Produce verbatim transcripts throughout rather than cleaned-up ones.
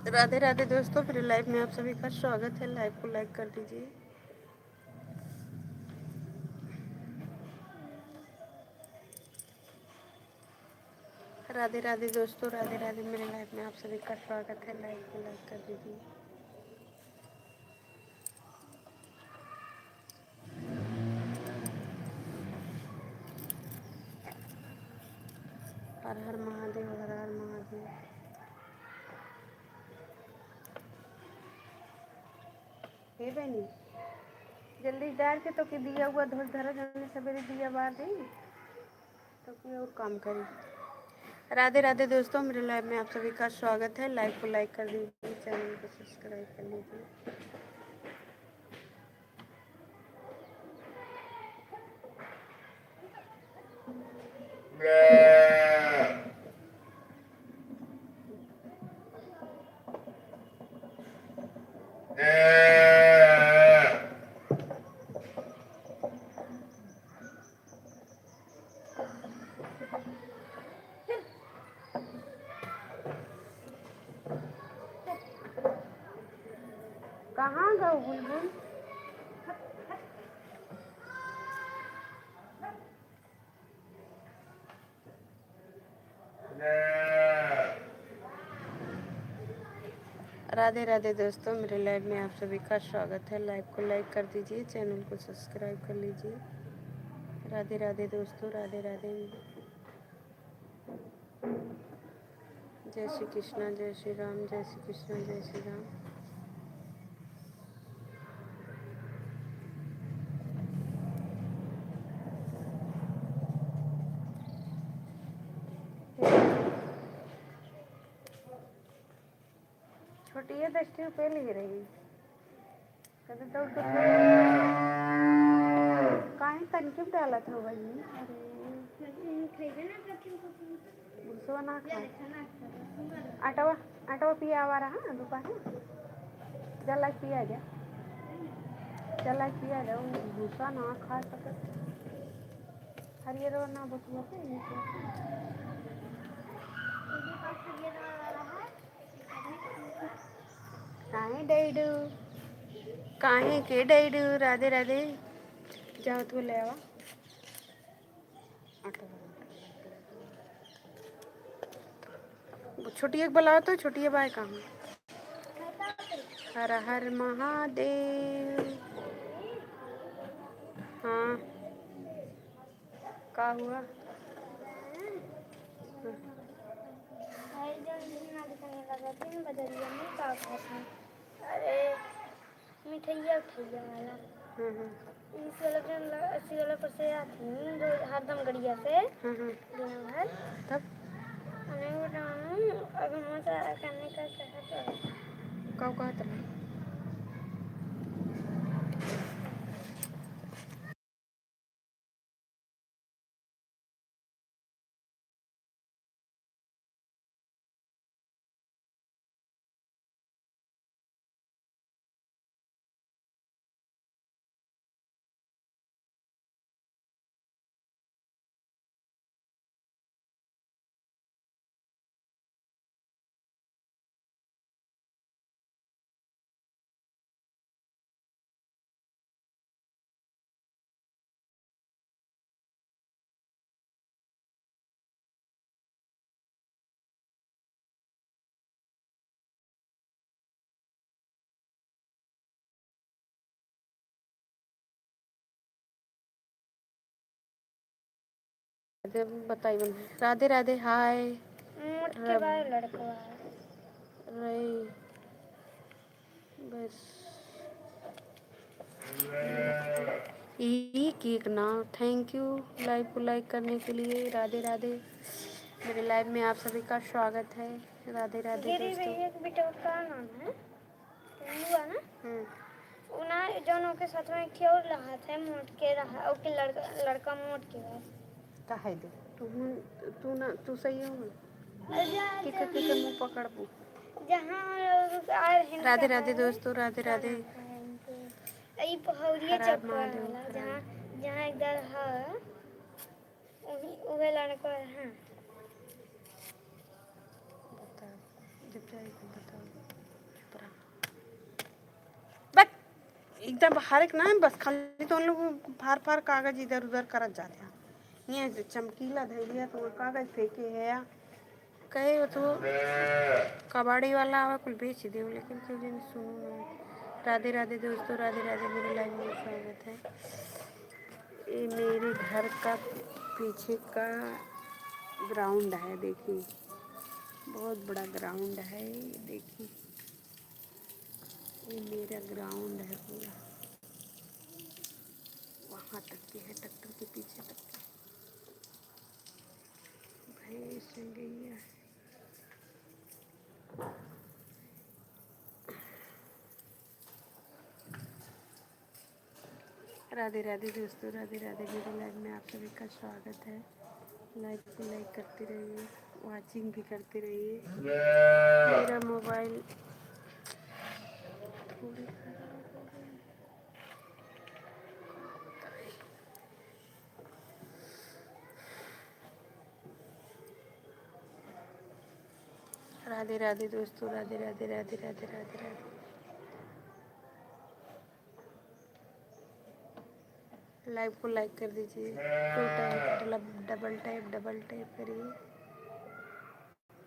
राधे राधे दोस्तों, मेरे लाइव में आप सभी का स्वागत है। लाइव को लाइक कर दीजिए। राधे राधे दोस्तों, राधे राधे। मेरे लाइव में आप सभी का स्वागत है। लाइव को लाइक कर दीजिए। हर हर महादेव, हर हर महादेव। हे बहनी, जल्दी डार के तो के दिया हुआ धोस धरा, जौने सबेरे दिया बार दे, तो कोई और काम करी। राधे राधे दोस्तों, मेरे लाइव में आप सभी का स्वागत है। लाइव को लाइक कर दीजिए, चैनल को सब्सक्राइब कर लीजिए। कहाँ गऊ बुलबुल? राधे राधे दोस्तों, मेरे लाइव में आप सभी का स्वागत है। लाइव को लाइक कर दीजिए, चैनल को सब्सक्राइब कर लीजिए। राधे राधे दोस्तों, राधे राधे। जय श्री कृष्णा, जय श्री राम, जय श्री कृष्णा, जय श्री राम। छोटिए दस रुपये ले रही। कभी दौड़ के काहे तनिके में डालत हो बहिनी? अरे, भूसवा ना खा। आटवा, आटवा पिया आवा रहा, हाँ, दोपहर में। जा लाइके पिया जा। जा लाइके पिया जा, उ भूसा ना खा सकत। हरियर ना बथुआ के, ये क्या? काहे डैडू? काहे के डैडू? राधे राधे। जाओ तू ले आवा। छोटिया के बुलाओ तो, छोटिया बाय कहाँ? हर हर महादेव। हाँ। का हुआ? भाई जौन दिन ना दिखाने लगा, तीन बजरिया में का खात हैं? अरे, मिठैया उठैया वाला। हम्म, हम्म। इस वाला पे हम ल-, इसी वाला पर से आती हैं, जो हरदम गड़िया से हम्म, हम्म। दिन भर। तब? हमें वो डालूं, अब हम ऐसा करने का चाहते हैं। का कहत रहे? जब बताई बन। राधे राधे, हाय। मोट के रा- बाय लड़कवा। रही। बस। ई केक ना, thank you live को like करने के लिए। राधे राधे, मेरे live में आप सभी का स्वागत है। राधे राधे गिरी दोस्तों। भैया के बेटवा का नाम है? हुआ ना? हम्म। उ ना, जौन ओके साथ में एक ठे और रहत है, मोट के रहा, ओके लड़का, लड़का मोट के बा। का है दे? तू, तू ना, तू सही हो ना? अच्छा, कि अच्छा। के, के मुंह पकड़बू? जहाँ हम लोग आ रहे हैं, राधे राधे दोस्तों, राधे राधे। ई पहौरिया हर हर चौक महादेव, वाला, हर हर। जहाँ, जहाँ एक दर है, वही, उहे लड़का है। बताओ, जब जाए तो बताओ। एकदम हर एक ना, बस खाली तो उन लोग फार फार कागज इधर उधर करत जाते हैं। ये जो चमकीला धैलिया तो वो कागज फेंके है या कहे वो तो कबाड़ी वाला आवा कुल बेच दे, लेकिन क्यों जन सुनो ना। राधे राधे दोस्तों, राधे राधे, मेरे लाइव में स्वागत है। ये मेरे घर का पीछे का ग्राउंड है, देखिए बहुत बड़ा ग्राउंड है। देखिए ये मेरा ग्राउंड है पूरा, वहाँ तक के है, ट्रैक्टर के पीछे तक के। भैंस गैया है। राधे राधे दोस्तों, राधे राधे। मेरे लाइव में आप सभी का स्वागत है। लाइव को लाइक करते रहिए, वॉचिंग भी करते रहिए। मेरा मोबाइल थोड़ी खराब हो गई। राधे राधे दोस्तों, राधे राधे, राधे राधे, राधे राधे। लाइव को लाइक कर दीजिए, टू टैप, मतलब डबल टैप, डबल टैप करिए,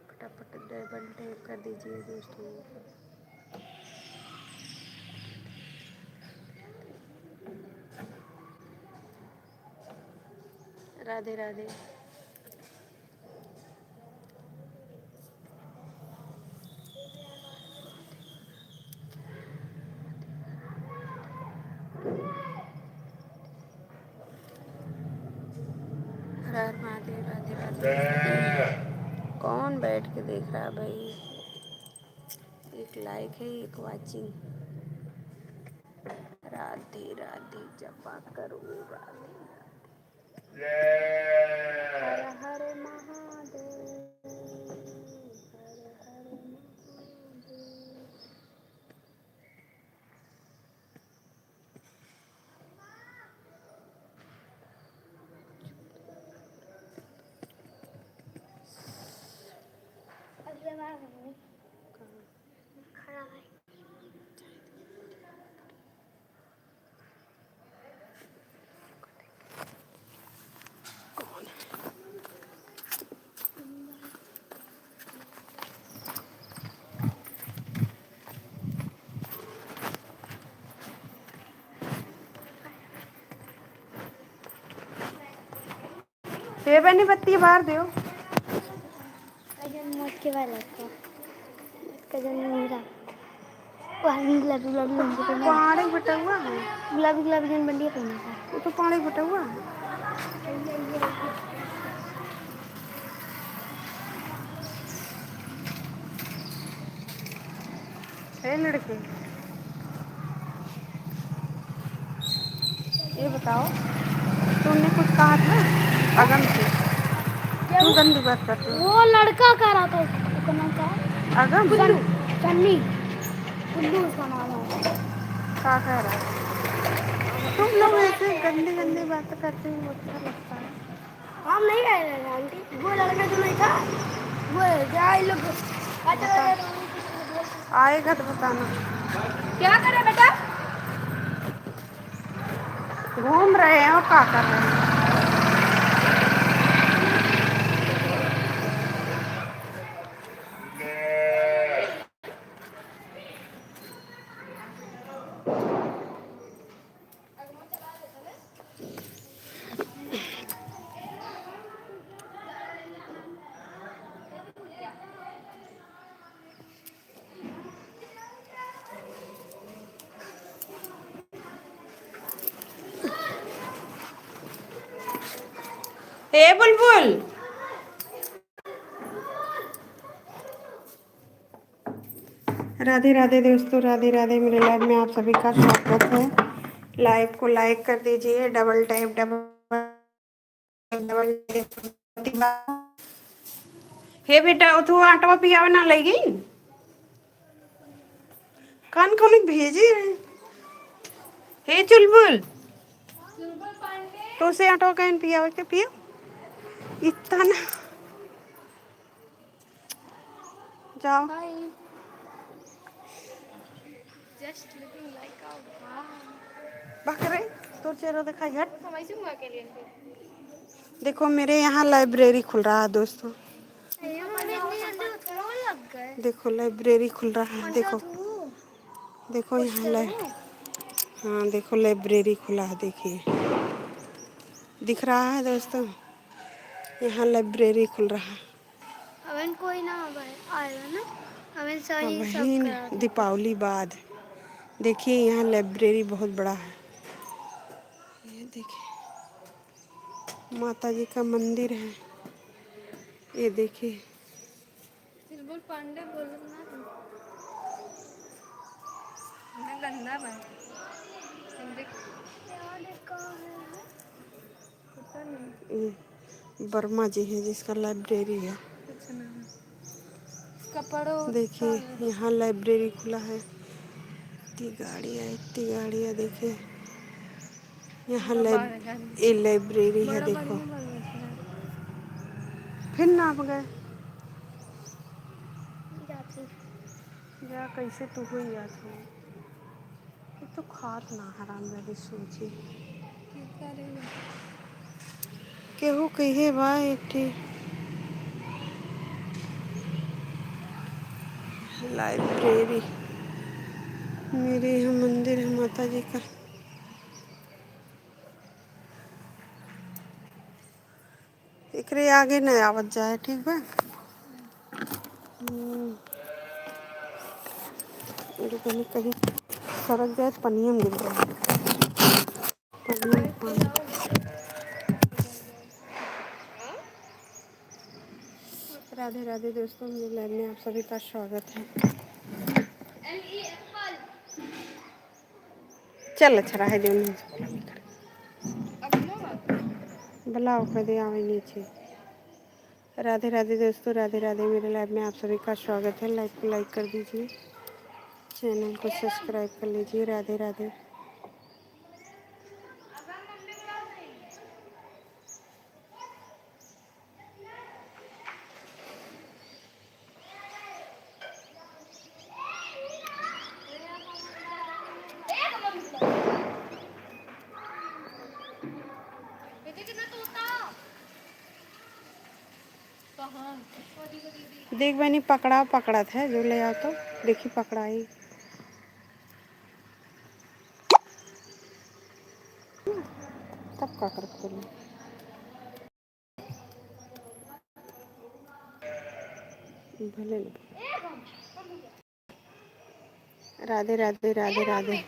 फटाफट डबल टैप कर दीजिए दोस्तों। राधे राधे। हर हर महादेव, राधे राधे। कौन बैठ के देख रहा भाई? एक लाइक है, एक वॉचिंग। राधे राधे जपा करो, राधे राधे। हर हर महादेव, हर हर महादेव। खड़ा है। ए बनी बत्ती बार देव। कजन मोट के वाला का। कजन मेरा। वो आदमी गुलाबी, गुलाबी रंग के पहना है। पहाड़ी बटुआ है। गुलाबी, गुलाबी जन बंडी पहना था। वो तो पहाड़ी बटुआ है। ए लड़के, ये बताओ, तुमने कुछ कहा था अगम से? क्या क्यों वो? गंदी बात करते हो? वो लड़का कह रहा था उसको, उसका नाम क्या है? अगम? सन्नी। सन्नी। उल्लू उसका नाम है। क्या कह रहा है? तुम लोग ऐसे गंदी गंदी बातें करते हो, अच्छा लगता है। हम नहीं कह रहे हैं आंटी, वो लड़का जो नहीं था, वो है, जा, इन लोग अच्छा लगा तो। आएगा तो बताना। क्या कर रहे बेटा? घूम रहे हैं और क्या कर रहे हैं? ए बुलबुल। राधे राधे दोस्तों, राधे राधे। मेरे लाइव में आप सभी का स्वागत है। लाइव को लाइक कर दीजिए, double tap, double, double tap. हे बेटा, तू आटवा पियावे ना लगी? कान कौन भेजे रहे? हे चुलबुल, तू से आटवा कहन पियावे के पियो। इतना ना। जाओ। Hi. Just looking like a wow. बकरे, तोर चेहरा दिखाई, हट। देखो, मेरे यहाँ लाइब्रेरी खुल रहा है, दोस्तों। देखो, लाइब्रेरी खुल रहा है। देखो, देखो यहाँ लाइ-, हाँ, देखो, लाइब्रेरी खुला है। देखिए, दिख रहा है, दोस्तों, यहाँ लाइब्रेरी खुल रहा है। अबहिन कोई ना आवे, आएगा ना, अबहिन सही सब अबहिन करा दे। दीपावली बाद। देखिए, यहाँ लाइब्रेरी बहुत बड़ा है। ये देखिए, माता जी का मंदिर है। ये देखिए। सिलबुल पांडे बोलत ना है। ना गंदा बा। हम देख। पता नहीं। ये वर्मा जी है जिसका लाइब्रेरी है। कुछ ना है। कपड़ों देखिए, का यहाँ लाइब्रेरी खुला है। इतनी गाड़ियाँ, इतनी गाड़ियाँ देखिए। यहाँ बड़ा लाइब-, बड़ा गाड़ी। ये लाइब्रेरी है, बड़ा देखो। गाड़ी में बड़ा बड़ा। फिर नाप गए। जाती। जा, कैसे तू हुई जात हो? ये तो खात ना हरामजादी सोची। केहू कहे बा एक ठे लाइब्रेरी। मेरे यहाँ मंदिर है माता जी का। एकरे आगे न आवत जाए, ठीक बा? हम्म। ये कहीं, कहीं सरक जाए तो पनिया में गिर जाए। पनिया में पानी। राधे राधे दोस्तों, मेरे लाइव में आप सभी का स्वागत है। चल, अच्छा रहे दे उन्हें। ब्लॉक कर दे, आवे नीचे। राधे राधे दोस्तों, राधे राधे। मेरे लाइव में आप सभी का स्वागत है। लाइव को लाइक कर दीजिए, चैनल को सब्सक्राइब कर लीजिए। राधे राधे। देख बहनी, पकड़ा, पकड़त है, जो ले आओ तो देखी, पकड़ाई। तब का कर खोले? भले न। राधे राधे, राधे राधे।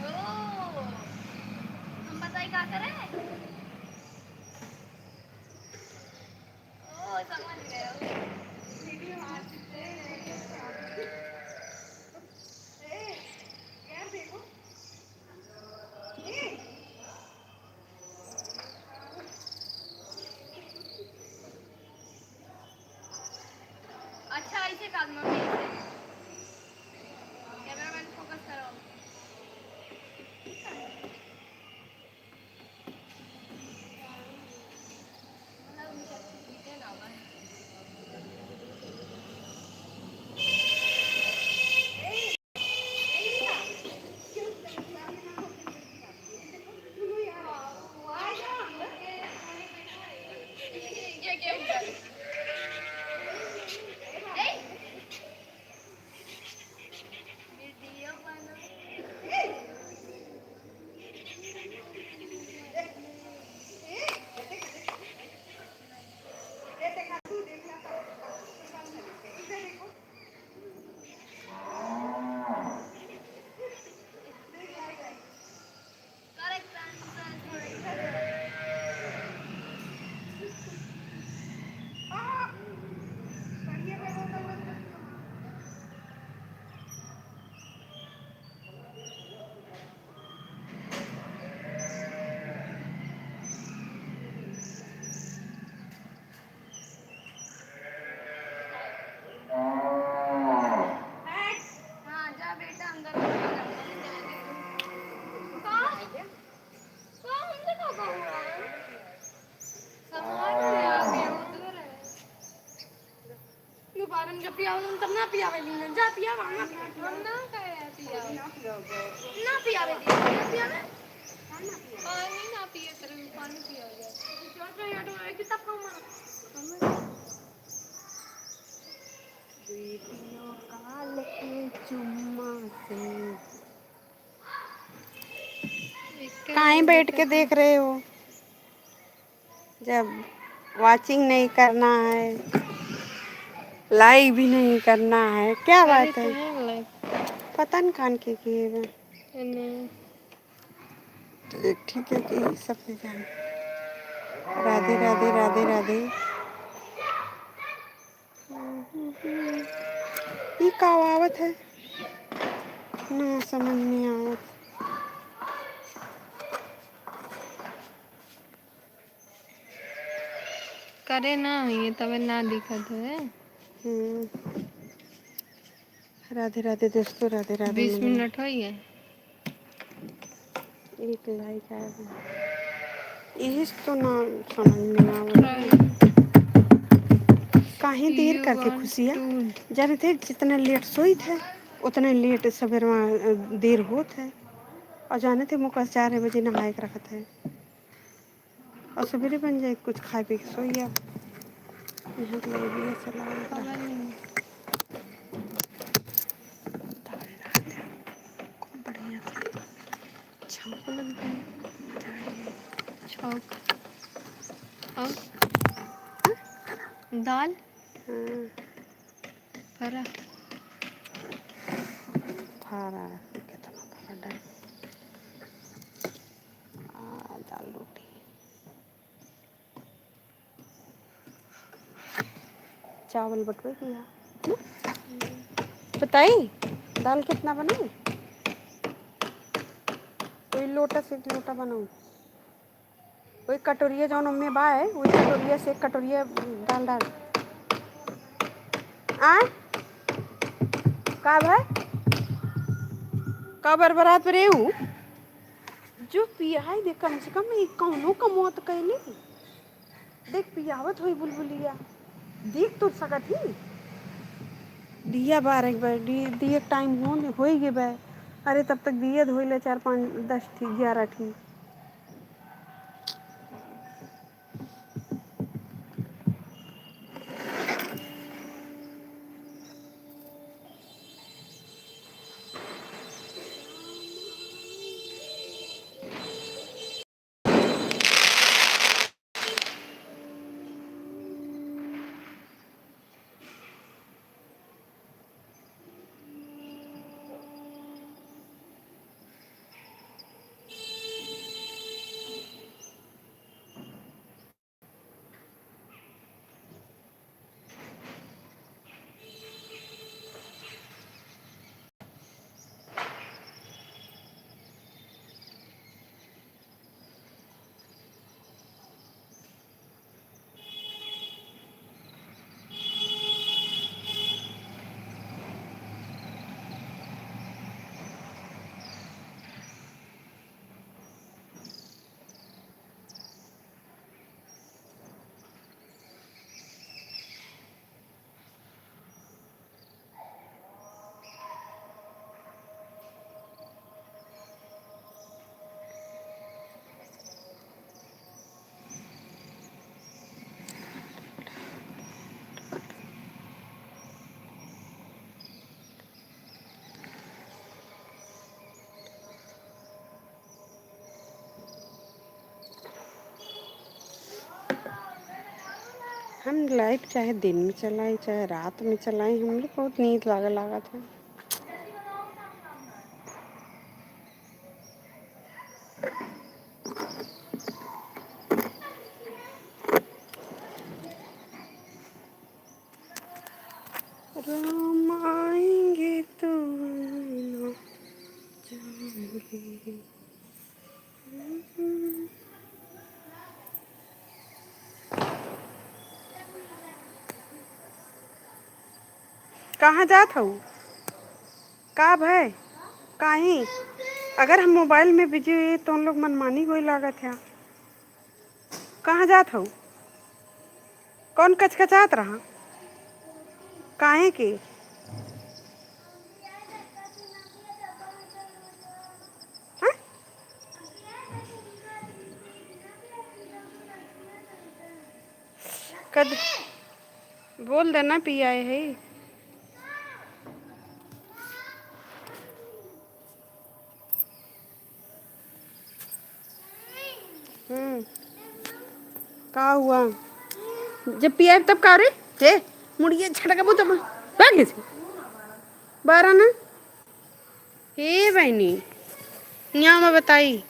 ओ, हम बताई का करे? ओ, समझ गए। अच्छा, ऐसे काट मम्मी, ऐसे। कैमरामैन फोकस करो। हाँ, जा बेटा, अंदर जा। का? का हमसे का कहूँ? सामान ले आ गया, उधर है। दोबारा में जब पियावे, तब ना पियावे, दिन में जा पियावा, ना पियावे। हम ना कहे पियावे। ना पियावे, दिन में ना पियावे। पानी ना पिए, तेरे में पानी पिया जाए। जो तो यार, वो कितना कम है। वीडियो कॉल के चुम्मा से। काहे बैठ के देख रहे हो? जब वॉचिंग नहीं करना है, लाइक भी नहीं करना है, क्या बात है? पता न कान के किए बा। ठीक है कि सब के जान। राधे, राधे, राधे, राधे। ई का आवत है? ना समझ में आवत। करे ना होइए, तबे ना दिखत है। हम्म। राधे राधे दोस्तों, राधे राधे बीस मम्मी। मिनट होइए। एक लाइक आया है। यही तो ना समझ में ना आवत। काहे देर करके खुशिया? जाने थे जितने लेट सोई थे, उतने लेट सवेरवा, अ, देर होत है। और जाने थे मुका चार बजे नहाए के रखत है। और सवेरे बन जाए कुछ खाए पी के सोई जाए। यहाँ तो लगे दिया चला गया। दाल डाल दे। खूब बढ़िया से छौंक लग गई। छौंक। और? हाँ? दाल? हाँ। फरा। फरा। कितना फरा डाल। आ, दाल रोटी। चावल बटवे किया। बताई, दाल कितना बनाई? कोई लोटा से एक लोटा बनाऊ। वही कटोरिया जौन ओमे बा है, वही कटोरिया से एक कटोरिया दाल डाल। आ? का भाई? का बरबरात रे ऊ? जो पियाई दे, कम से कम ई कौनो कमौत कैली। देख, पियावत होई बुलबुलिया। देख तो सकत ही। दिया बारह के बा, दि-, दिए के टाइम हो, होई गे बा। अरे, तब तक दिए धोई ले चार, पाँच, दस ठी, ग्यारह ठी। हम लाइट चाहे दिन में चलाई, चाहे रात में चलाई, हमरे बहुत नींद लागे लागत है। राम आएंगे तो आना जाएंगे। कहाँ जात हऊ? का भय? काहे? अगर हम मोबाइल में बिजी हुई तो उन लोग मनमानी होई लागत है। कहाँ जात हऊ? कौन कचकचात रहा? काहे के? हाँ? कद-, बोल देना, पियाए है। हम्म, का हुआ? जब पियाए तब का रे? हे, मुड़िया झटका बहुत जमा। बैठ गई थी। बारह ना? हे बहनी, यहाँ में बताई।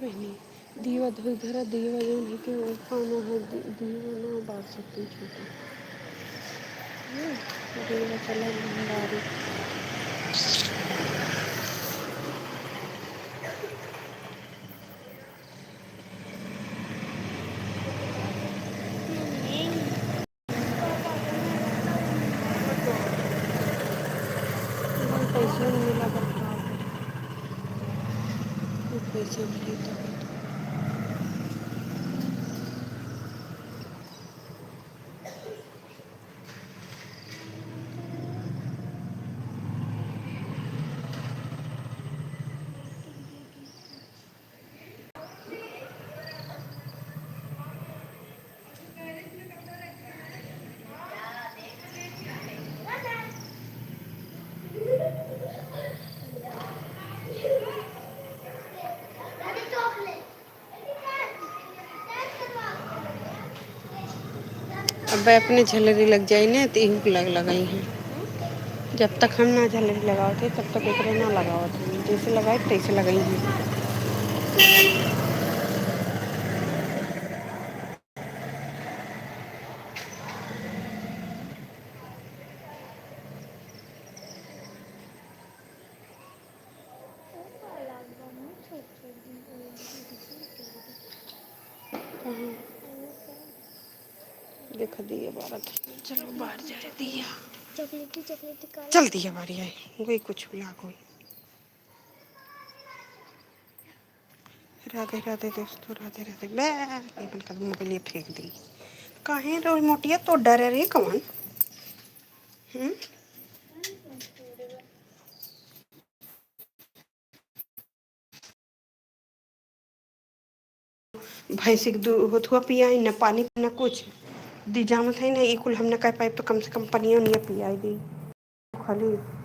बहिनी, दीवा धोई धरा, दीवा जौन है कि वो खाना है, दी-, दीवा ना बार सकती छोटी। हम्म, दीवा चला बारी। पैसा नहीं मिला, बता। पैसा मिली तो। अब अपने झलरी लग जाई ना, तो इहू के लग लगई हैं। जब तक हम ना झलरी लगावत है, तब तक एकरे ना लगावत है। जैसे लगाए, तैसे लगई हैं। कहाँ? देख दिया बारत। चलो बाहर जा रहे दिया। चॉकलेटी, चॉकलेटी कलर। चल दिया बारी आई। वही कुछ भी लागो। राधे राधे दोस्तों, राधे राधे। बे, अपन कदम के लिए फेंक दी। काहे रे मोटिया तो डरे रे कौन? हम्म? भैंसी के दूध होथुआ पियाई, न पानी न कुछ। दी जानत है ना, ई कुल हम न कर पाइब तो कम से कम पनियो निया पियाई दी। खाली